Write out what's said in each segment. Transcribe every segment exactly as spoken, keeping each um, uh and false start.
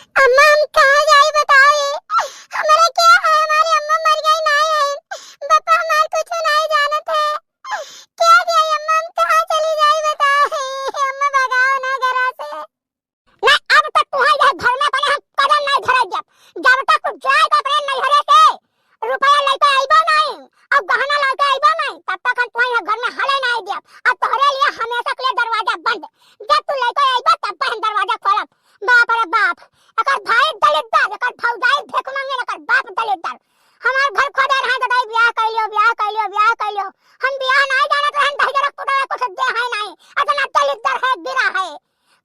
अम्मा, हम कहाँ जाई बताओ? ये हमरा क्या है, हमारी अम्मा मर गई, नाहीं है, पापा हमार कुछ नाहीं जानत है। क्या जाई अम्मा, हम कहाँ चली जाई बताओ? ये अम्मा, भगाओ ना घरा से। ना, अब तक तुहां यह घर में अपने हम कदम नाहीं धरे जब, जब तक तू जाए तो अपने नैहरे से रुपया लेके अइबो नाहीं, और गहना लेके अइबो नाहीं, तब तक हम तुहां यह घर में हले नाहीं दियब। अब तोहरे लिए हमेशा के लिए दरवाजा बंद। जब तू लेके अइबो तब हम दरवाजा खोलब। बाप रे बाप, एकर भाई दलिद्दर, एकर भौजाई भीख मांगे, एकर बाप दलिद्दर। हमार घर खोदे रहे, दादा, ब्याह कर लियो, ब्याह कर लियो, ब्याह कर लियो। हम ब्याह नाहीं जानत रहन, दहिजरक पुतवा कुछ दे है नाहीं, इतना दलिद्दर है, गिरा है।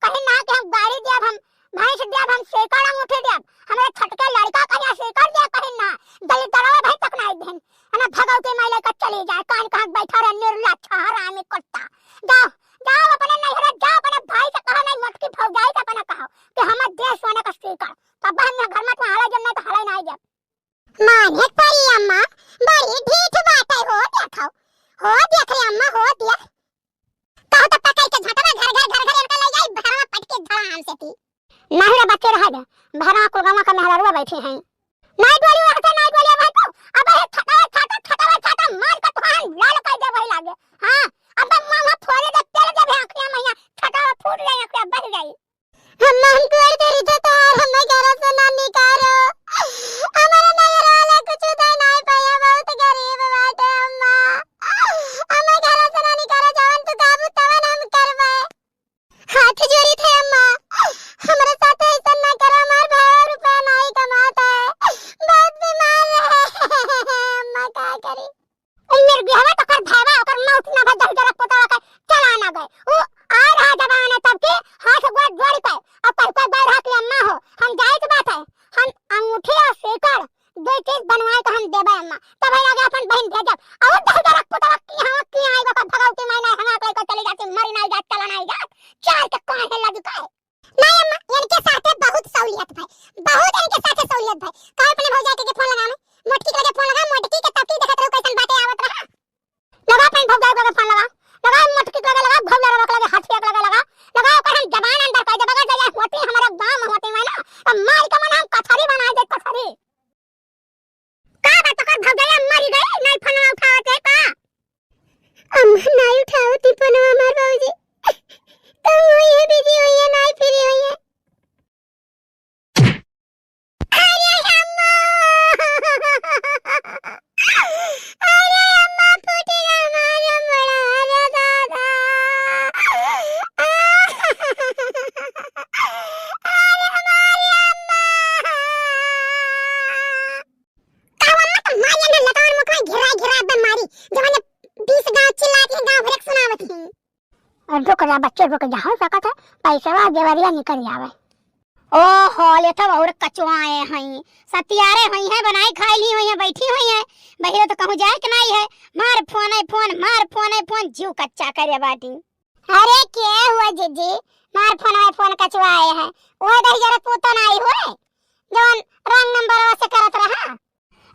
कहीं ना कि हम गाड़ी देब, हम भैंस देब, हम सीकड़ अंगूठी देब, हमरे छोटके लड़का कहिया सीकड़ देब, कहीं ना, दलिद्दरवा भाई तक नाहीं देन। है ना, भगवती माई लेकर चली जाए, कान कहाँ बैठा रहे, निर्लज्ज हरामी कुत्ता। जाओ, जाओ अपने नैहरे, जाओ अपने भाई से कहो, नाहीं मोटकी भौजाई से अपने कहो कि हमें दे सोने का सीकड़, तब हम घर में तुम्हारा जब नहीं तो हले नाहीं जब। माने परी अम्मा, बड़ी ढीठ बाटे हो, देखो, हो देख रे अम्मा, हो देख। कहो तो पकड़ के झटवा घर घर घर घर इनका ले जाई, भरवा पटके धड़ाम से थी। नहीं रे बच्चे, रह दे, भरवा को गवा का मेहरारुआ बैठी हैं। नहीं बोली वहाँ से, नहीं बोली भाई तू, अब ये छटा छटा छटा छटा मार के तुहान लाल कर दे वही लागे। हाँ, अब मामा फोड़े दे, तेरे जब आँखियाँ मैया छटा फूट जाए, आँखियाँ बह जाई। अम्मा, हम गोड़ धरी तो तोहार, हमें घर से ना निकारो। हमारे नैहर वाला कुछ उधार नहीं पाया, बहुत गरीब बाटे अम्मा। हमें घर से ना निकारो, जवन तू कहबू तवन हम करबे। हाथ जोड़ी थे अम्मा, हमारे साथ ऐसा ना करो, हमार भाई रुपया नहीं कमाता है, बहुत बीमार है। अम्मा का करी? ई मेर बिहवा तो कर भावा, ओकर मौत ना भर, दहिजरक पुतवा के चला ना गए। उ आ रहा जमाना तब के हाथ गोड़ जोड़ के, अब कह के गए रहा कि अम्मा हो, हम जाए के बात है, हम अंगूठी और सीकड़ दो चीज बनवाए तो हम देबे अम्मा, तब लगे अपन बहिन भेजब। और दहिजरक पुतवा की हाँ की आई बका भगवती माई ना हंगा के चली जाती, मरी नहीं जात, चला नहीं जात, चार के कौन है लगी का? नहीं अम्मा, इनके साथे बहुत सहूलियत भाई, बहुत इनके साथे सहूलियत भाई। कहो अपने भौजाई के, के फोन लगा, मोटकी के लगे फोन लगा, मोटकी के तब की देखत रहो कैसन बातें आवत रहा। लगा अपने भौजाई के लगे फोन लगा, लगा मोटकी के लगे लगा, भौजाई के लगे हाथ के लगे लगा, लगा ओकर हम जबान अंदर कर दे, बगल से ये होती हमारे गांव में होती है ना, तो मार के मन हम कथरी बना दे, कथरी। का बात, तोकर भौजैया मरी गई, नहीं फोनवा उठावत है का? अम्मा, नहीं उठावत ही फोनवा हमार भौजी। कहूँ होई है, busy होई है, नहीं free होई है। अरे अम्मा! अरे अम्मा, फूट गया हमारा मुड़ा, अरे दादा! अरे हमारी अम्मा! का हुआ अम्मा, तो मारी ना लतावन मुखवा घिरा घिरा एकदम मारी, जवन ये बीस गांव चिल्लात हैं, गांव भर एक सुनावत हैं। और रुक जा बच्चे, रुक जा, हो सकत है पैसवा देवरिया निकल जावे। ओहो, ले तो और कचवाए हैं, सतियारे हुई हैं, बनाई खाई ली हुई हैं, बैठी हुई हैं, बहिरो तो कहूँ जाए के नहीं है, मार फोन है फोन, मार फोन है फोन, जीव कच्चा करे बाटी। अरे के हुआ जिज्जी, मार फोन है फोन कचवाए हैं, वो दही जरा पूता नहीं हुए, जवन रंग नंबर से करत रहा।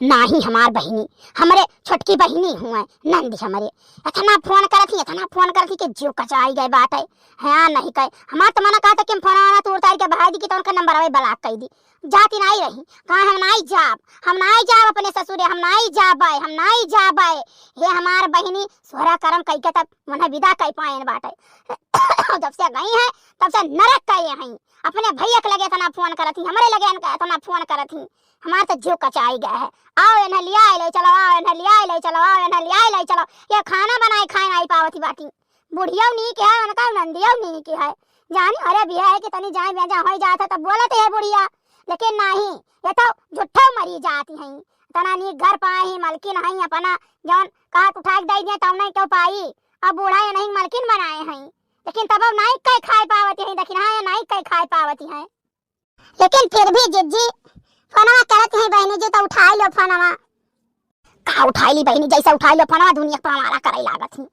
नाही हमार बहिनी, हमरे छोटकी बहिनी हुए, नंदी हमरे। इतना फोन करत ही, इतना फोन करत ही कि जीव कचाई गए बाटे। हाँ, नहीं कहे। हमार तो मना कहता कि हम फोन वाला तोड़ तार के बहाई दी कि तो उनका नंबर अवे block कर दी। जाती नहीं रही। कहा हम नहीं जाब, हम नहीं जाब अपने ससुरे, हम नहीं जाबे, हम नहीं जाबे। हे हमार बहिनी, सोहरा करम कई के तब उन्हें विदा कर पाएन बाटे। जब से गई है, तब से नरक कहे हैं। अपने भैया के लगे इतना फोन करत ही, हमरे लगे इनका इतना फोन करत ही। हमार तो जीव कचाई गया है। आओ इन्हें लिया ले चलो, आओ इन्हें लिया ले चलो, आओ इन्हें लिया ले चलो। ये खाना बनाए खाए नहीं पावत ही बाटी। बुढ़िया नीक है, उनका नंदिया नीक है। जानी अरे भी है कि तनी जाए बेजा हो जात है तब बोलत है बुढ़िया, लेकिन नहीं, ये तो झूठो मरी जाती हैं। इतना नीक घर पाए ही, मलकिन है अपना, जौन कहा उठा के दे दिया तौने क्यों पाई। अब बूढ़ा ये नहीं मलकिन बनाए हैं, लेकिन तब अब नाई कई खाए पावती हैं, लेकिन हाँ, ये नाई कई खाए पावती हैं। लेकिन फिर भी जिज्जी फोनवा करत हैं बहिनी जी, तो उठाई लो फोनवा। का उठाई ली बहिनी, जैसे उठाई लो फोनवा दुनिया पर हमारा करे लागत ही।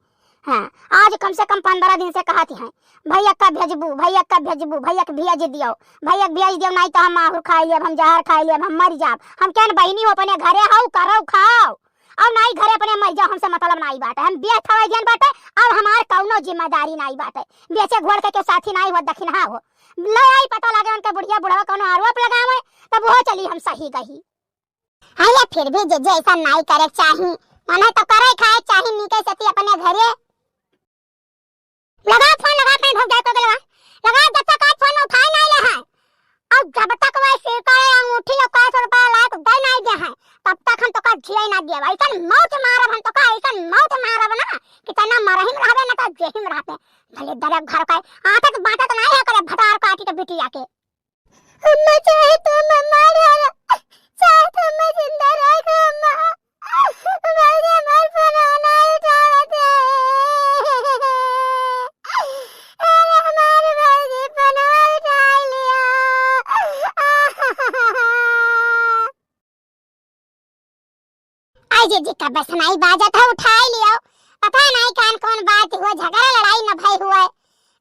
हाँ, आज कम से कम पन्द्रह दिन से कहती हैं, भैया का भेजबू, भैया का भेजबू, भैया के भेज दियो, भैया के भेज दियो, नहीं तो हम माहुर खाई लेब, हम जहर खाई लेब, हम मर जाब। हम क्या न बहिनी हो, अपने घरे हो, करो खाओ। और नाई घरे अपने मर जाओ, हमसे मतलब नाई बाटे। हम बेच थवाई दियन बाटे, अब हमार कौनो जिम्मेदारी नाई बाटे। बेचे घोड़ के केहू साथी नाई हो, दखिनहा हो। लो आई पता लागे उनके बुढ़िया बुढ़वा कौनो आरोप लगावे, तब वो चली हम सही गही। हाँ, ये फिर भी जीजी ऐसा नाई करे चाही, मने तो करे खाए चाही नीके से ती अपने घरे। लगा फोन, लगा, कहीं भग जाए तो गलवा। लगा, जब तक आज फोन उठाए नाई ले है। और जब तक वह सिर करे अंगूठी और पाँच सौ रुपया लाए तो दे नाई दे है, तब तक हम तो का जिए ना दिए। ऐसन मौत मारब हम तो का, ऐसन मौत मारब ना कि तना मरही में रहबे ना तो जेही में रहबे। भले दरक घर का आटत बाटत नाई है करे भतार काटी के बिटिया के। अम्मा, चाहे तो अम्मा मार डाला, चाहे तो अम्मा जिंदा रख, अम्मा। भौजी हमार फोन ना उठावत है। अरे हमार भौजी फोन उठा लिया। आई जीजी, कब से नाई बाजत है, उठाई लियो। पता नाई कान कौन बात हुआ, झगड़ा लड़ाई न भई हुआ।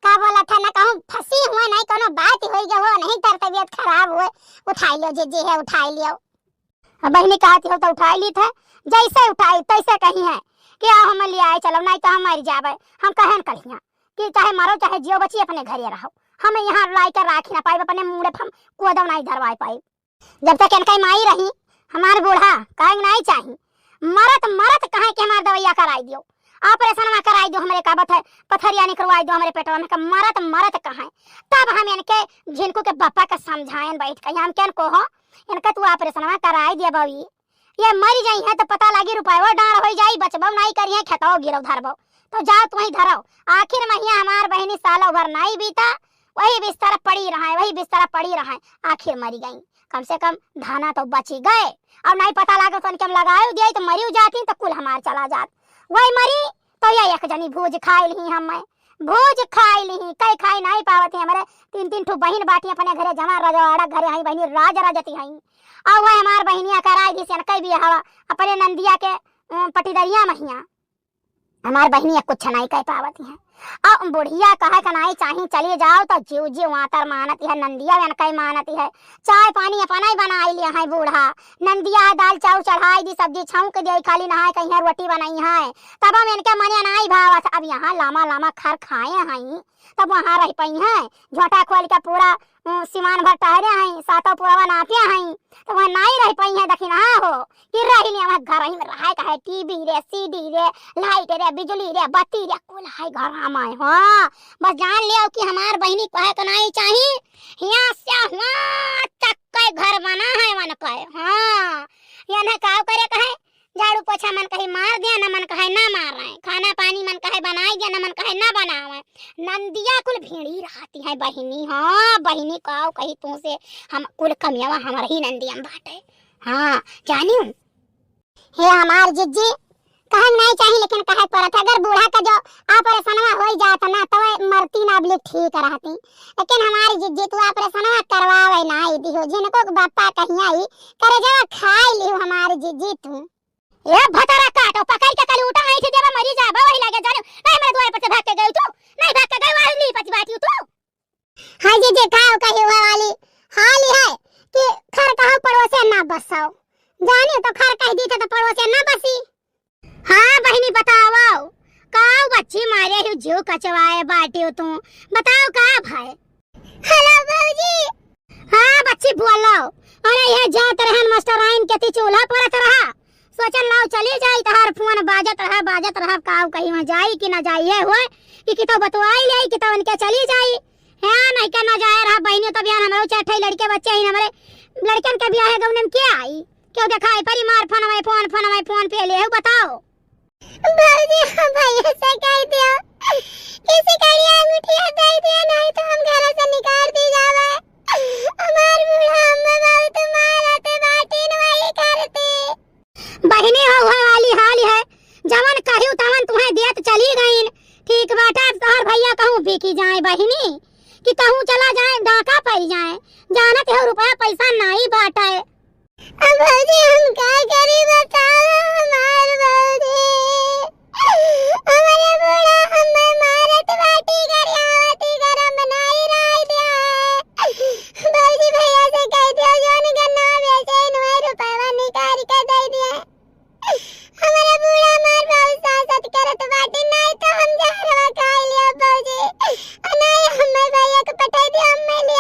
का बोलत है, न कहूँ फंसी हुआ, नाई कौनो बात होई गई हो, नहीं तर तबीयत खराब हुए। उठाई लियो जीजी है, उठाई लियो। अब बहिनी कहत हो तो उठाई ली थे, जैसे उठाई तैसे कही है कि आओ हम ले आए चलो, नाई तो हम मर जाबे। हम कहन कलिया कि चाहे मरो चाहे जियो बची अपने घरे रहो, हम यहाँ लाई कर राखी ना पाइब, अपने मूड़े पर हम कोदो नाई धरवाए पाइब। जब तक इनका माई रही, हमार बूढ़ा कहे नाई चाही, मरत मरत कहे कि हमार दवाइया कराई दियो, ऑपरेशनवा कराई दियो, हमरे का बत है, पथरिया निकरवाई दियो हमरे पेटवा में, का मरत मरत कहे, तब हम इनके झिनकू के बप्पा के समझाएन बैठ के, हम केन को हो, इनका तू ऑपरेशनवा कराई दिया बवी, ये मरी जाई है तो पता लागी रुपयो डांड होई जाई, बचबो नाई करी है, खेतवा गिरव धरबो, तो जाओ तू ही धरो। आखिर महिया हमार बहिनी सालों भर नाई बीता, वही बिस्तर पड़ी रहे, वही बिस्तर पड़ी रहे, आखिर मरी गई। कम से कम धाना तो बची गए। अब नाई पता लागत उनके हम लगाए दिए तो मरी जाती तो कुल हमार चला जात। वही मरी तो ये एक जनी भूज खाई ली हम, भूज खाई ली, कई खाई नाई पावत है हमरे। तीन तीन ठो बहिन बाटी अपने घरे जमा रजवाड़ा घरे हई बहिनी राज रजती हई। और वह हमार बहिनिया कराई दी से कई बियाहवा अपने नंदिया के अ, पटीदरिया महिया। हमार बहिनिया कुछ नाई कह पावत है। अब बुढ़िया कहे के नाई चाही, चली जाओ तो जीव जीव आतर मानत है, नंदिया बन कई मानत है। चाय पानी अपना ही बनाई लिया है बूढ़ा। नंदिया है दाल चाउर चढ़ाई दी, सब्जी छौंक दिया, खाली नहाए कहीं रोटी बनाई है। तब हम इनके मने नाई भावत। अब यहाँ लामा लामा खर खाए हैं, तब वहाँ रह पई हैं। झोंटा खोल के पूरा, अ, सिमान भर टहरे हैं, सातों पुरवा नापे हैं, तब वहाँ नाई रह पई हैं। दखिन हाँ हो, कि रही नहीं, वहाँ घर ही में रहे का है, टीवी रे, सीडी रे, लाइट रे, बिजली रे, बत्ती रे, कुल है घर में। हाँ, बस जान लियो कि हमार बहिनी कहे के नाई चाही, हियाँ से हुआँ तक के घर बना है वन के। हाँ, ये ना काव करे के है, झाड़ू पोछा मन कहे मार दिया, न मन कहे ना मारे, खाना पानी मन कहे बनाई दिया, न मन कहे ना बनावे। नंदिया कुल भिड़ी रहती है बहिनी, हाँ बहिनी, काव कही तू से, हम कुल कमियावा हमर ही नंदिया में बाटे। हाँ, जानियो। हे हमार जिज्जी, कहन नाई चाही, लेकिन कहे पड़त है। अगर बूढ़ा का जो ऑपरेशनवा होई जात ना, तो वह मरती ना, अबले ठीक रहती। लेकिन हमारी जिज्जी, तू ऑपरेशनवा करवावे नाई दिहो, जिनको के बापा कहीं आई, करे जवा खाई लिहो हमारी जिज्जी तू। ए भतरा काटो, पकड़ के कल उठा, ऐसे देवा मरी जाबा, वही लगे जाने। नहीं, मेरे द्वार पर से भाग के गई तू, नहीं भाग के गई, वही ली पति बाटी तू। हाँ जी, जी, खाओ कही हुआ वाली हाल ही है कि खर कहो पड़ोसे ना बसाओ। जाने तो खर कह दी थे तो पड़ोसे ना बसी। हाँ बहिनी, बताओ, का बच्ची मारे हो, जीव कचवाए बाटी हो तू, बताओ का भाई? हेलो भौजी। हाँ बच्ची बोलो। अरे ये जात रहन मास्टर आइन के ती चूल्हा परत रहा, सोचन लाओ चली जाई, तहार फोन बाजत रहा, बाजत रहा, काव कही वहाँ जाई कि ना जाई, है होए कि कितो बतवाई ले, कितो उनके चली जाई। हाँ, नहीं के ना जाए रहा बहिनी, तो बिहान हमरो चार ठे लड़के बच्चे हैं, हमरे लड़कन के बियाह है गौने में के आई? क्यों देखाई परी मार फोन में, फोन, फोन में, फोन पे ले हो, बताओ। भौजी, हम भैया से कह दियो, किसी कड़िया अंगूठिया दे दिया, नहीं तो हम घर से निकाल दी जावे। हमार बूढ़ा अम्मा बहुत मारत बाटिन, वही करती। बहिनी, हो, हो वाली हाल है, जवन कहियो तवन तुहें देत चली गईन। ठीक बाटे, अब तोहर भैया कहूँ बिकी जाए बहिनी, कि कहूँ चला जाए, डाका पड़ जाए, जानत हो रुपया पैसा नाई बाटे। अब भौजी हम का करी बताओ हमार भौजी, हमारे बूढ़ा हमें मारत बाटी गरियावती गरम नाई राय दिया। भौजी भैया से कह दियो जोन गन्ना बेचे नौ रुपया निकाल के दे दिए। हमारा बूढ़ा मार बहुत सासत करत बाटे, नाई तो हम जहरवा खाई लिया भौजी। आ नाई हमें भैया के पठाई दिया, हमें ले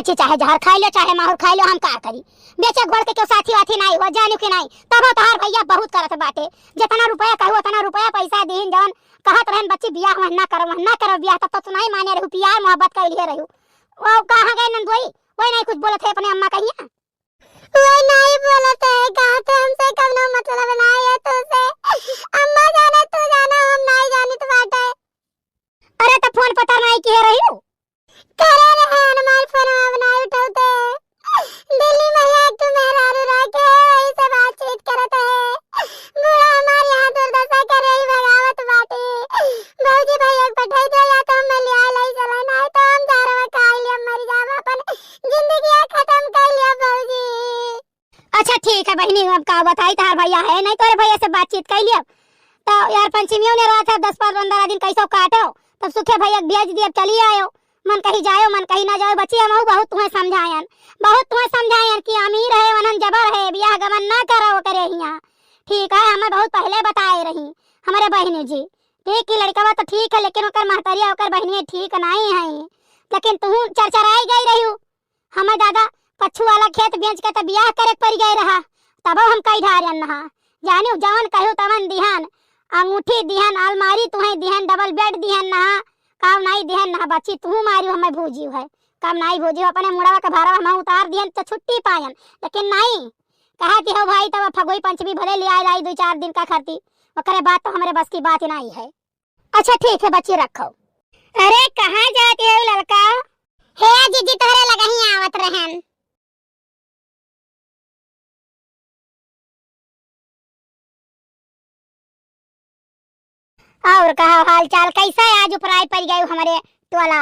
बच्ची चाहे जहर खाइ लो, चाहे माहुर खाइ लो, हम का करी? बेचे घोल के केहू साथी वाथी नाहीं हुआ, जानिउ कि नाहीं? तबो तोहार भइया बहुत करत बाटे, जेतना रुपया कहू, ओतना रुपया पइसा दीन, जउन कहत रहन, "बच्ची, बियाह वहन ना करब, वहन ना करब बियाह," तब तो तू नाहीं माने रहू, पियार मोहब्बत कइ लिहे रहू। वो कहाँ गए नंदोई? वही नाहीं कुछ बोलत है अपने अम्मा कहिया। वही नाहीं बोलत है, कहत है, "हमसे कउनो मतलब नाहीं है तुसे। अम्मा जाने, तू जाना, हम नाहीं जानित बाटे।" अरे, त फोन पता नाहीं किहे रहिउ? करे रहे हमार फोनवा, अब नाहीं उठौते। दिल्ली में एक ठो मेहरारू रह के वही से बातचीत करत है। बूढ़ा हमार यहाँ दुर्दशा करे ही भगावत बाटे। भौजी भइया के पठाई दो, या तो हम ले आए लाई चला, नाहीं तो हम जारवा खाइ लिया, मर जाब, अपन जिंदगिया खतम कइ लिया भौजी। अच्छा ठीक है बहिनी, अब का बताई, तोहार भइया है नाहीं, तोहरे भइया से बातचीत कइ लिया। तो यार पंचमियों ने रहत है दस पन्द्रह दिन कैसो काटो, तब सुखे भइया के भेज दिया, चली आयो। मन कही जायो, मन कही ना जायो, बच्ची हमहू बहुत तुहें समझायन, बहुत तुहें समझायन कि अमीर है, वनन जबर है, बियाह गमन ना करो ओकरे हियाँ। ठीक है, हमें बहुत पहिले बताए रही हमरे बहिनी जी, ठीक कि लड़कवा तो ठीक है, लेकिन ओकर महतरिया, ओकर बहिनी ठीक नाहीं है। लेकिन तुहू चरचराई गई रहिउ। हमें दादा कच्छु वाला खेत बेच के त बियाह करे के परि गए रहा, तबो हम कई ढारन नहा। जानिउ जवन कहू तवन दिहन, अंगूठी दिहन, अलमारी तुहें दिहन, डबल बेड दिहन नहा, काम नाहीं दिहन नहा। बच्ची तुहू मारिउ हमें भूजिउ है, काम नाहीं भूजिउ, अपने मुड़वा के भारवा हम उतार दिहन त छुट्टी पायन, लेकिन नाहीं। कहा कि हो भाई, तब फगुई पंचमी भले ले आए लाई दुइ चार दिन का खरती, ओकरे बाद तो हमरे बस की बात नाहीं है। अच्छा ठीक है बच्ची, रखो। अरे कहाँ जात है ललका? हे जिज्जी, तोहरे लगही आवत रहन। और कहा हाल चाल, कैसा है? आज उपराय परि गए हमरे टोला।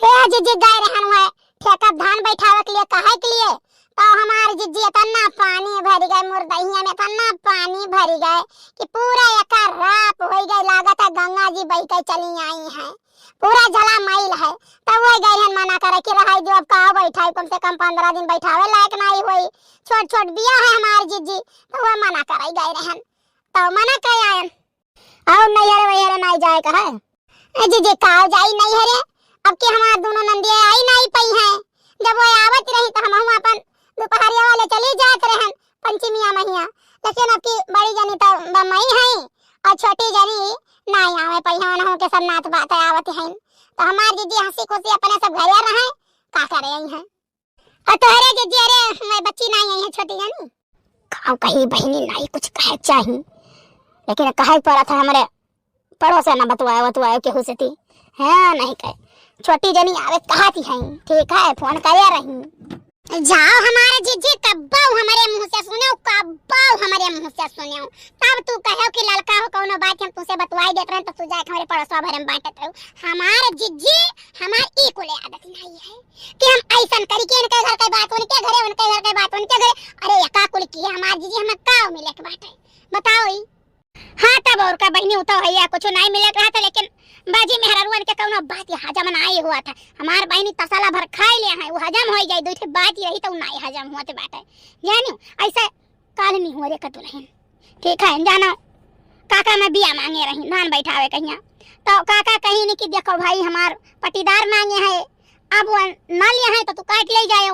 हे जिज्जी, गए रहन हुए खेतत धान बैठावे के लिए, काहे के लिए? तो हमार जिज्जी, इतना पानी भरि गए, मुरदहिया में इतना पानी भरि गए कि पूरा एकर राप होइ गए, लागत है गंगा जी बहि के चली आई हैं, पूरा जला मइल है। तब वही गए रहन मना करे कि रहाई दियो, अब का बैठाई, कम से कम पन्द्रह दिन बैठावे लायक नाहीं होई, छोट छोट बिया है हमार जिज्जी, तो वह मना करे गए रहन, तो मना करे आयन। और नैहरे वैहरे नाहीं जाए का है? ए जिज्जी, काव जाई नैहरे? अब कि हमार दुनो नंदिया आई नाहीं पइहैं। जब वो आवत रही त हमहू अपन दुपहरिया वाले चली जात रहन पंचमिया महिया। लेकिन अब कि बड़ी जनी त बम्बई है और छोटी जनी नाहीं आवे पइहैं, उनहू के सब नात बात आवत हैं। त हमार जिज्जी हँसी खुशी अपने सब घरे रहे, का करे आई हैं। और तोहरे जिज्जी, अरे, मैं बच्ची नाहीं आई है छोटी जानी। काव कही बहिनी, नाहीं कुछ कहे चाही, लेकिन कहे पड़त है, हमरे पड़ोसे न बतुआए, बतुआए केहू से ती। हाँ, नाहीं कहे। छोटी जनी आवे कहा ती है, ठीक है, फोन करे रही। जाओ हमारे जिज्जी, कब्बो हमरे मुँह से सुनेउ, कब्बो हमरे मुँह से सुनेउ। तब तू कहो कि ललका हो कउनो बात हम तुसे बतुआई देत रहे, तब तू जाके हमरे पड़ोसवा भरे में बाँटत रहो। हमारे जिज्जी, हमार ई कुल आदत नाहीं है। कि हम अइसन करी कि इनके घर के बात उनके घरे, उनके घर के बात उनके घरे। अरे एका कुल की है हमार जिज्जी, हमें का मिले के बाटे? बताओ ई। हाँ, तब और का बहिनी, उ तो है, कुछ नाहीं मिले के रहा था, लेकिन बाजी मेहरारुअन के कउनो बात ही हजम नाहीं हुआ था। हमार बहिनी तसला भर खाए ले हैं, वो हजम होइ जाए, दो ठे बात ही रही तो नाहीं हजम हुआ थे बाटे। जानियो, अइसे काल निहुरे का दुलहिन। ठीक है, जानो, काका मैं बिया माँगे रही, धान बैठावे कहिया। तो काका कहिन कि देखो भाई, हमार पटीदार माँगे है, अब वो न लिए हैं तो तू काट ले जायो,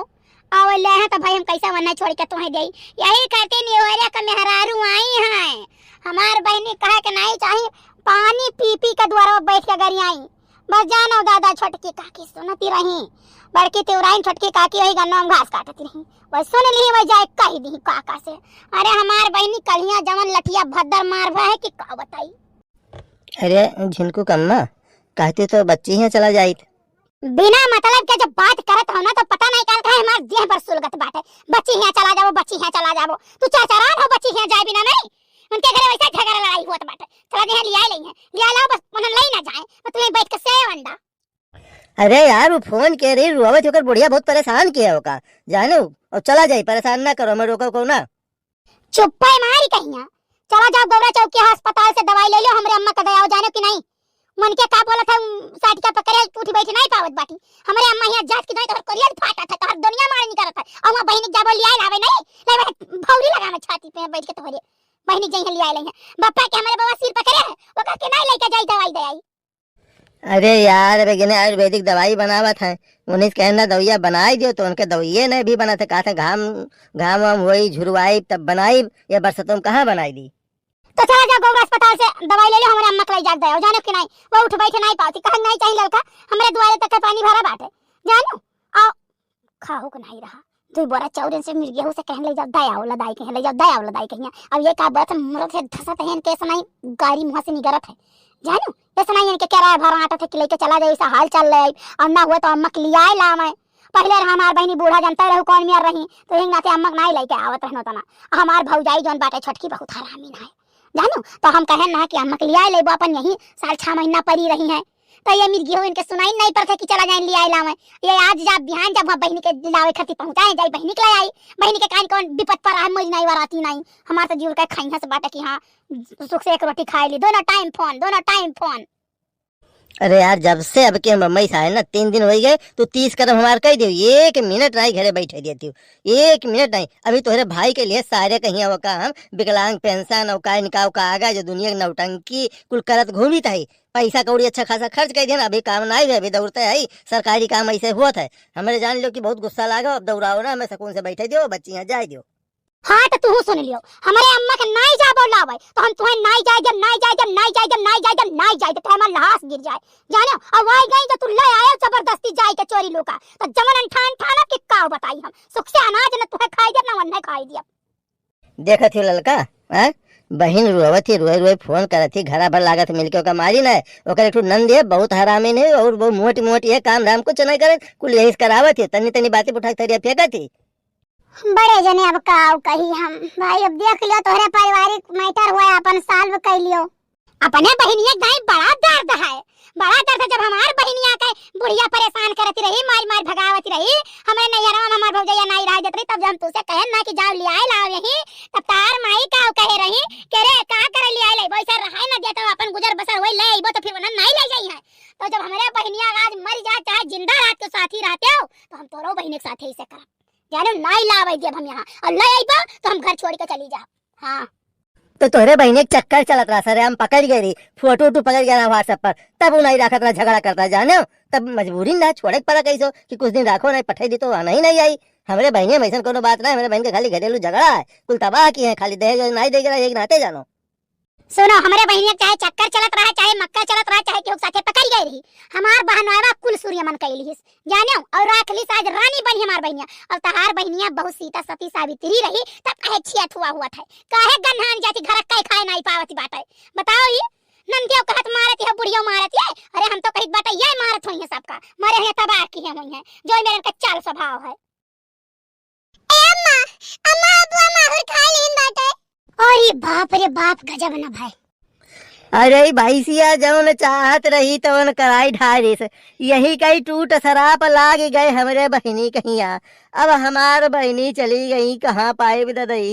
और ले हैं तो भाई हम कैसे वन्ने छोड़ के तुम्हें देई। यही खातिर निहुरे का मेहरारू आई हैं। हमार बहिनी कहे के नाहीं चाही, पानी पी पी के दुआरवा बैठ के गरियाई। बस जानो दादा, छोटकी काकी सुनती रही, बड़की तिवराइन छोटकी काकी वही गन्ना में घास काटती रही, वही सुन ली, वही जाए कह दी काका से। अरे हमार बहिनी कलिया जवन लठिया भद्दर मार भा है कि का बताई। अरे झिनकू कम्मा, कहती तो बच्ची हियाँ चला जाइत। बिना मतलब के जब बात करत हो ना तो पता नाहीं काल काहे हमार देह पर सुलगत बाटे। बच्ची हियाँ चला जाबो, बच्ची हियाँ चला जाबो, तू चरचरान हो बच्ची हियाँ जाए बिना नाहीं। उनके घरे वैसे झगड़ा लड़ाई होत बाटे। चला दे, लिया ले हैं, लिया लाओ, बस उन्हें ले ना जाए, बस तुम्हें बैठ के सेव अंडा। अरे यार, वो फोन के रही, रुआवत होकर बुढ़िया बहुत परेशान किया होगा, जानो, और चला जाए, परेशान ना करो, हमें रोको को ना। चुप्पे मारी कहिया, चला जाओ गौरा चौकी अस्पताल से दवाई ले लो, हमरे अम्मा का दया हो, जानो कि नाहीं। मन के का बोलत है, साटिका पकड़े उठी बैठी नाहीं पावत बाटी। हमरे अम्मा हियाँ जात की नाहीं तो कोरिया फाटा था, तोहर दुनिया मार निकलत है। और वहाँ बहिनी के जाबो लिया लावे नाहीं, लावे भौरी लगा में छाती पे बैठ के तोहरे। बहिनी जइहे लिया ले हैं। बप्पा के हमरे बवासीर पकड़े है, वो कह के नाहीं लेके जाई दवाई दे आई। अरे यार, अब एक जने आयुर्वेदिक दवाई बनावत है, उन्हीं से कहना दवाइया बनाई दियो, तो उनके दवाइये नहीं भी बनत है, कहत है घाम, घाम वाम होई, झुरवाई, तब बनाई, ये बरसात में कहाँ बनाई दी? तो चला जाओ गौरा अस्पताल से दवाई ले लो, हमरे अम्मा के लाई जाके दे आओ, जानो कि नहीं, वो उठ बैठ नहीं पावती, कहा नहीं चाहिए ललका, हमरे दुआरे तक के पानी भरा बाटे, जानो, आओ, खाहू के नहीं रहा। दुई बोरा चाउर इनसे मिल गया, उसे कहन ले जाओ, दया वाला दाई कहे ले जाओ, दया वाला दाई कहिया। अब ये का बात है, मरद है धसत है, इनके ऐसा नहीं गारी मुँह से निगरत है। जानू, ऐसा नहीं इनके क्या राय भर आटत है कि लेके चला जाए, ऐसा हाल चाल ले आई। और ना हुआ तो अम्मा के लियाए लावे। पहले रहा हमार बहिनी बूढ़ा, जानते रहू कौन मियार रही, तो यही नाते अम्मा के नहीं लेके आवत रहनो तना। हमार भौजाई जौन बाटे छोटकी बहुत हरामी ना है। जानू, तो हम कहे ना कि अम्मा के लियाए लेबो, अपन यही साल छह महीना परी रही है। तो ये मिर्गी हो, इनके सुनाई नहीं पड़ता कि चला जाए लियाए लावे। ये आज जा बिहान जब वहाँ बहिनी के लावे खातिर पहुँचाए, जाई बहिनी के ले आई। बहिनी के कान कौन विपद पर है, मरी नहीं वराती नहीं। हमार तो जीव के खाई है से बाटे कि हाँ, सुख से एक रोटी खाए ली, दोनों टाइम फोन, दोनों टाइम फोन। अरे यार, जब से अब के हम बम्बई से आए ना, तीन दिन हो गए, तू तीस कदम हमार कह दियो, एक मिनट नहीं घरे बैठे देती हूँ, एक मिनट नहीं। अभी तोहरे भाई के लिए सारे कहीं वो का हम विकलांग पेंशन और का इनका, का आगा जो दुनिया के नौटंकी कुल करत घूमित है, पैसा कौड़ी अच्छा खासा खर्च कर दिया ना, अभी काम नहीं है, अभी दौड़ते है, सरकारी काम ऐसे हुआ था। हमरे जान लो कि बहुत गुस्सा लागा, अब दौड़ाओ ना, हमें सुकून से बैठे दियो, बच्ची यहाँ जाए दियो। हाँ, तो तू सुन लियो, हमरे अम्मा के नाई जाबो लावे, तो हम तुहे नाई जाए जब, नाई जाए जब, नाई जाए जब, नाई जाए जब, नाई जाए जब, तो हमार लहास गिर जाए, जानो। अब आई गई तो तू ले आयो जबरदस्ती जाए के चोरी लुका, तो जवन अनठान ठानब कि काव बताई हम, सुख से अनाज न तुहे खाई दियब, न वन्ने खाई दियब। देखत ही ललका, हैं? बहिन रोवत ही, रोए रोए फोन करत ही, घरा भर लागत मिलके ओका मारी ना, ओकर एक ठो नंद है, बहुत हरामी नहीं, और वो मोटी मोटी है, काम धाम कुछ नहीं करे, कुल यही से करावत ही, तनी तनी बातें उठा के थरिया फेंकत ही। बड़े जने अब का कही हम भाई, अब देख लियो तोहरे पारिवारिक मैटर हुआ, अपन सॉल्व कर लियो। अपने बहिनिया के दाई बड़ा दर्द है, बड़ा दर्द है। जब हमार बहिनिया के बुढ़िया परेशान करती रही, मार मार भगावती रही, हमें नैहरवा में हमार भौजैया नाई रह जात रही, तब जब हम तुसे कहे ना कि जाओ लियाए लाओ यही, तब तार माई का कहे रही कि अरे का करे लियाए ले, वैसे रहाए ना दिया तो अपन गुजर बसर वही ले अइबो तो फिर उन्हें नाई ले जाई है। तो जब हमारे बहिनिया आज मर जाए चाहे जिंदा रात के साथी रहते हो, तो हम तोरो बहिनी के साथे ऐसे करब। जाने नाई लावे देब हम यहाँ, और ले अइबा तो हम घर छोड़ के चली जाब। हाँ। तो तोहरे बहिनी के चक्कर चलत रहा सर, हम पकड़ गए रही, फोटो वोटो पकड़ गया ना WhatsApp पर, तब उ नहीं रखत रहा, झगड़ा करता जाने, तब मजबूरी ना छोड़े के पड़ा कैसो कि कुछ दिन रखो नहीं, पठाई दी तो वहाँ नहीं, नहीं आई। हमरे बहिनी में ऐसा कोनो बात ना है, हमरे बहन के खाली घरेलू झगड़ा है, कुल तबाह की है, खाली दहेज वहेज नहीं देगा, एक नाते जानो। सुनो, हमरे बहिनिया के चाहे चक्कर चलत रहा, चाहे मक्कर चलत रहा, चाहे केहू के साथे पकड़ गई रही, हमार बहनवा कुल सूर्य मन कैली हिस, जाने, और राख ली आज रानी बनी हमार बहिनिया। और तहार बहिनिया बहुत सीता सती सावित्री रही, तब काहे छिया थुआ हुआ था, काहे गन्हान जाती घर कई खाए नहीं पावती बाटे, बताओ ही। नंदियो कहत मारत है, बुढ़ियो मारत है, अरे हम तो कहित बाटे ये मारत हुई है सबका, मारे हैं तबाह की है हुई है, जो मेरे का चाल स्वभाव है। ए अम्मा, अम्मा, अबुआ माहुर खा लेन बाटे। अरे बाप रे बाप, गजब न भाई। अरे भैंसिया जौन चाहत रही तौन कराई ढारिस, यही कहीं टूट सराप लाग गए हमरे बहिनी कहिया। अब हमार बहिनी चली गई, कहाँ पाइब ददई?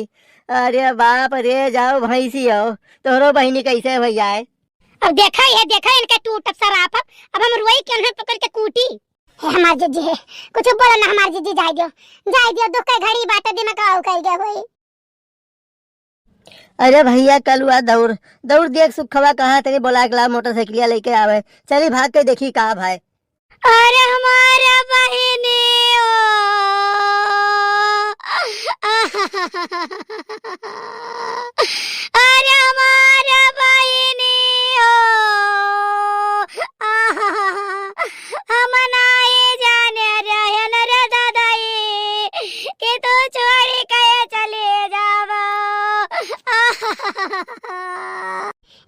अरे बाप रे, जाओ भैंसियो, तोहरो बहिनी कैसे हो जाए? अब देखा ये, देखा इनके टूटत सराप, अब, अब हम रोई के उन्हें पकड़ के कूटी। हे हमार जीजी, हे, कुछ बोलो ना हमार जीजी, जाए दियो, जाए दियो, दुख के घड़ी बाटे, दिमाग आऊ कई गए होई। अरे भैया, कलुआ दौड़, दौड़ देख सुखवा कहाँ तनी बोला के ला, मोटरसाइकिलिया लेके आवे, चली भाग के देखी का भाई। अरे हमार बहिनी ओ, अरे हमार बहिनी ओ, हम नाई जाने रहन रे ददई कि तू छोड़ी के चली जाबो।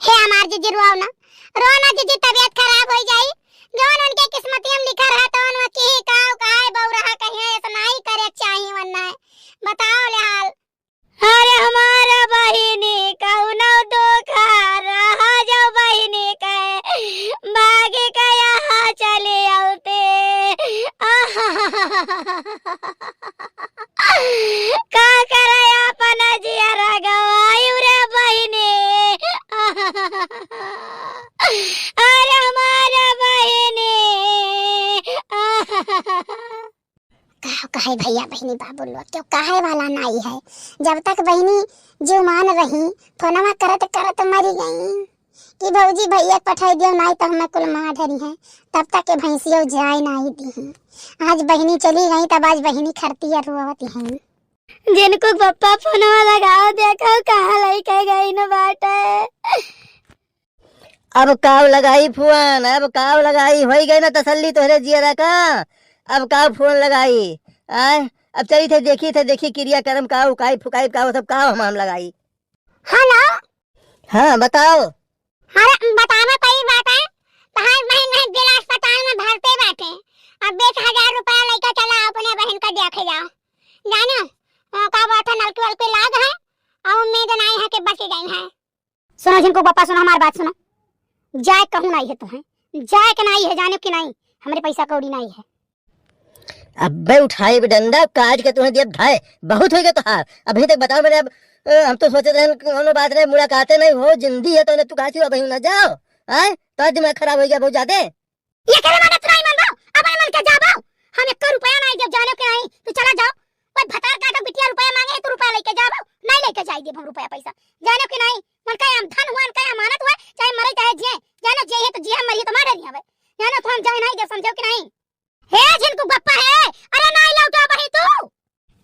हे हमार जीजी, रोओ ना, रो ना जीजी, तबीयत खराब हो जाई। जौन उनके किस्मतिया में लिखा रहा, तौन वो की काव कहाए बऊ रहा, कहीं ऐसा नाई करे के चाही, वरना है। बताओ ले हाल। अरे हमार बहिनी कौनो दुख रहा जो बहिनी के भाग के यहाँ चली आउते। का करे अपन जियरा गवायु रे बहिनी। अरे हमार बहिनी। का कहे भैया बहिनी बाबू लोग, क्यों कहे वाला नाई है। जब तक बहिनी जीवमान रही, फोनवा करत करत मरी गई। कि भौजी भैया के पठाई दियो, नाहीं तो हमें कुल मार डरी है। तब तक के भैंसियो जाए नाहीं दी हैं। आज बहिनी चली गई, तब आज बहिनी खरती है, रोवत हैं। जिनको पप्पा फोनवा लगाओ, देखो कहाँ लइके गई न बाटे। अब काव लगाई फुआन, अब काव लगाई, होई गई ना तसल्ली तोहरे जियरा का। अब काव फोन लगाई, आय, अब चली थे, देखी थे, देखी किरिया करम काव उकाई फुकाई काव सब काव हम, हम लगाई। हेलो। हाँ, बताओ। अरे, बतावे कोई बात है? तहार बहन नहीं जिला अस्पताल में भर्ती बाटे। अब बीस हजार रुपया लेके चला, अपने बहन का देखे जाओ। जानो, वो का बात है, नलकी वलकी लाग है, और उम्मीद नहीं है कि बची गई है। सुनो जिनको पप्पा, सुनो हमार बात सुनो। जाए कहूँ नाहीं है तोहें, जाए के नाहीं है, जाने कि नाहीं, हमरे पैसा कौड़ी नाहीं है। अब्बे उठाई बे डंडा, काट के तोहें दिया धाय, बहुत होइगा तोहार। अभी तक बताओ मैंने अब, अ, हम तो सोचत रहन कि कौनो बात नहीं, मुलाकाते नहीं हो, जिंदी है तो तू कहा थी अब ना जाओ, आय? तो दिमाग खराब होइगा बहुत ज्यादा। ये करे माने तू नाहीं मानबो, अपने मन के जाबो। हम एको रुपया नाहीं देब, जानो कि नाहीं, तू चला जाओ। कोई भतार का तो बिटिया रुपया मांगे है, तू रुपया लेके जाबो, नाहीं लेके जाई देब हम रुपया पैसा। जानो कि नाहीं, मन का हम धन हुआ, मन का अमानत हुआ, चाहे मरे चाहे जिए, जानो जिए है तो जिए, मरी है तो मार डरी हवे। जानो तो हम जाए नाहीं देब, समझो कि नाहीं? हे झिनकू बप्पा हे, अरे नाहीं लौटा बही तू।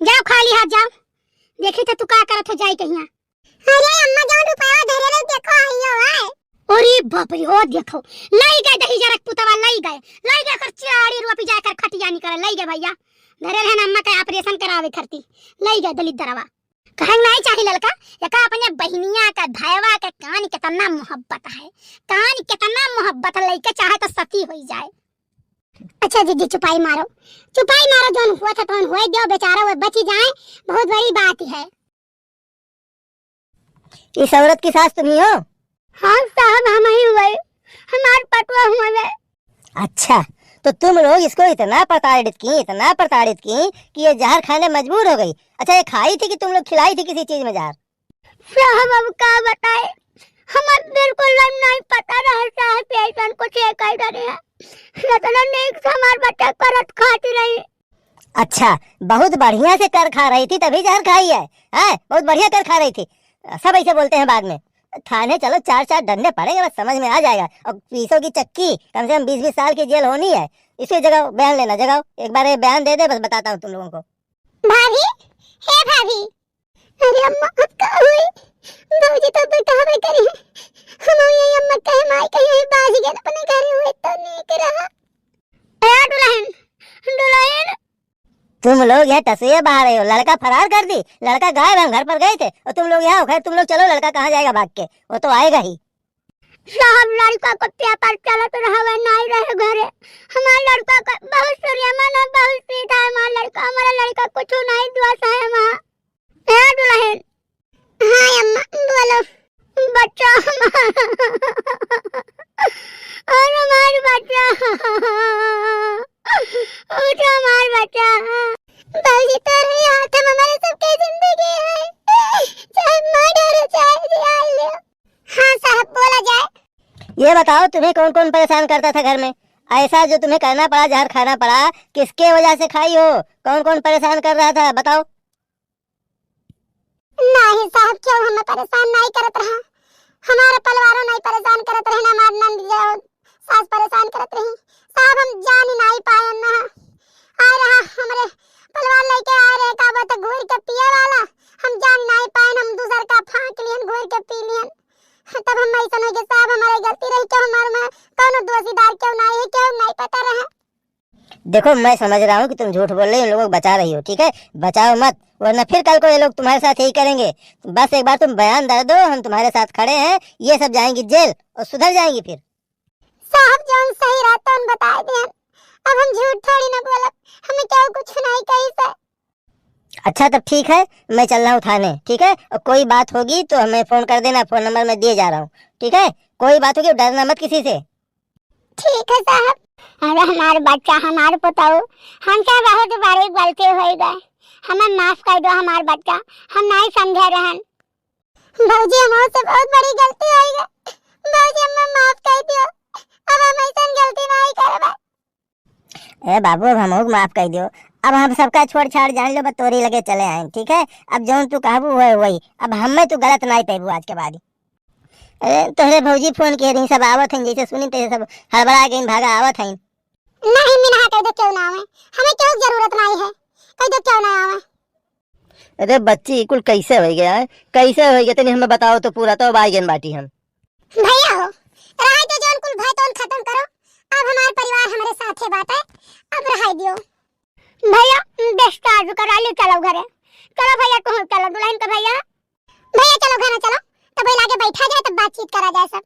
जाओ खाली हाथ जाओ, देखी तो तू का करत हो जाई कहिया। अरे अम्मा, जौन रुपया धरे रहे, देखो, आइयो है। अरे बाप रे, ओ देखो, लई गए दही जरक पुतवा, लई गए, लई गए कर चाड़ी रोपी जाए कर खटिया निकल, लई गए भैया। धरे रहे ना अम्मा का ऑपरेशन करावे खरती, लई गए दलित दरवा। कहन नाहीं चाही ललका, एका अपने बहिनिया का, भाईवा का कान कितना मोहब्बत है, कान कितना मोहब्बत, लइके चाहे तो सती होई जाए। अच्छा जीजी, चुपाई मारो, चुपाई मारो, जौन हुआ था तौन हुआ, दो बेचारा वो बची जाए, बहुत बड़ी बात है। इस औरत की सास तुम ही हो? हाँ साहब, हम ही हुए, हमार पटवा हुए। अच्छा, तो तुम लोग इसको इतना प्रताड़ित की, इतना प्रताड़ित की कि ये जहर खाने मजबूर हो गई। अच्छा, ये खाई थी कि तुम लोग खिलाई थी किसी चीज में जहर? साहब, अब का बताए, हमें बिल्कुल नाहीं पता रहा साहब, ऐसन कुछ ये कह रहे हैं। इतना नीक से हमार बच्चा परत खाती रही। अच्छा, बहुत बढ़िया से कर खा रही थी तभी जहर खाई है, हैं? बहुत बढ़िया कर खा रही थी। सब ऐसे बोलते हैं बाद में। थाने चलो, चार चार डंडे पड़ेंगे, बस समझ में आ जाएगा। और पीसों की चक्की, कम से कम बीस बीस साल की जेल होनी है। इसकी जगह बयान लेना, जगाओ, एक बार ये बयान दे दे, बस बताता हूँ तुम लोगों को। भाभी, हे भाभी। अरे अम्मा, अब का होई? भौजी तो अब कहबे करी है। हम यही अम्मा कहे, माई कहे, यही बाज गए अपने घर हुए तो नीक रहा। ए दुल्हन, दुल्हन। तुम लोग यहाँ टसुए बहा रहे हो, लड़का फरार कर दी, लड़का गायब है, हम घर पर गए थे और तुम लोग यहाँ हो। खैर तुम लोग चलो, लड़का कहाँ जाएगा भाग के, वो तो आएगा ही। साहब, लड़का को पेपर चलत रहे, नाहीं रहे घरे। हमार लड़का का बहुत सूर्यमन है, बहुत सीधा है हमार लड़का। हमारा लड़का कुछ नाहीं दोष है वहाँ। ए दुल्हन। हाँ अम्मा, बोलो। बच्चा हमार, और हमार बच्चा, उठ हमार बच्चा। बाबूजी, तोरे हाथ में हमारे सबके जिंदगी है, चाहे मार डालो, चाहे जिया ले। हाँ साहब, बोला जाए। ये बताओ, तुम्हें कौन कौन परेशान करता था घर में? ऐसा जो तुम्हें करना पड़ा, जहर खाना पड़ा, किसके वजह से खाई हो? कौन कौन परेशान कर रहा था, बताओ। नाहीं साहब, क्यों हमें परेशान नाहीं करत रहा, हमारे परिवारों नाहीं परेशान करत रहे, ना हमार नंद जो सास परेशान करत रही। साहब, हम जान ही नाहीं पाए ना, आ रहा हमरे परिवार लेके आ रहे, का बोलते, घूर के पिए वाला, हम जान नाहीं पाए, हम दूसर का फाँक लिहन, घूर के पी लिहन। तब हम ऐसन हो गए, साहब, हमारी गलती रही, क्यों हमारे में कौनो दोषीदार क्यों नाहीं है, क्यों नाहीं पता रहा। देखो, मैं समझ रहा हूँ कि तुम झूठ बोल रही हो, उन लोगों को बचा रही हो, ठीक है? बचाओ मत, वरना फिर कल को ये लोग तुम्हारे साथ यही करेंगे। बस एक बार तुम बयान दे दो, हम तुम्हारे साथ खड़े हैं, ये सब जाएंगी जेल और सुधर जाएंगी फिर। साहब, जौन सही रहता उन बताए देन। अब हम झूठ थोड़ी ना बोलब, हमें केहू कुछ नहीं कही से। अच्छा, तब ठीक है, मैं चल रहा हूँ थाने, ठीक है? और कोई बात होगी तो हमें फोन कर देना, फोन नंबर मैं दिए जा रहा हूँ, ठीक है? कोई बात होगी, डरना मत किसी से। ठीक है साहब। अरे हमार बच्चा, हमार पुतऊ, हमसे बहुत बड़ी गलती हो गई, हमें माफ कर दो हमार बच्चा, हम नहीं समझे रहन। भौजी, हमसे बहुत बड़ी गलती हो गई, भौजी, हमें माफ कर दियो, अब हम ऐसन गलती नहीं करबे। ए बाबू, अब हमहू के माफ कर दियो। अब हम सबका छोड़ छाड़ जान लो, बस तोरी लगे चले आए, ठीक है? अब जौन तू कहबू हुए वही, अब हमें तू गलत नहीं पेबू आज के बाद। अरे, तोहरे भौजी फोन किहे रही, सब आवत हइन, जैसे सुनी तैसे सब हड़बड़ा गइन, भागा आवत हइन। नहीं मिनहा, कहि दो केहू ना आवे, हमें केहू के जरूरत नहीं है, कहि दो केहू ना आवे। अरे बच्ची, ई कुल कैसे होइ गया है? कैसे होइ गया? तनी हमें बताओ तो पूरा, तो अब आइ गइन बाटी हम। भैया हो, रहाई तो जौन कुल भय तौन खतम करो, अब हमार परिवार हमरे साथे बाटे, अब रहाई दियो। भैया, discharge करा ली, चलो घरे। चलो भैया, तुम चलो दुल्हन के भैया। भैया चलो घरे चलो, तब लागे बैठा जाए, तब बातचीत करा जाए सब।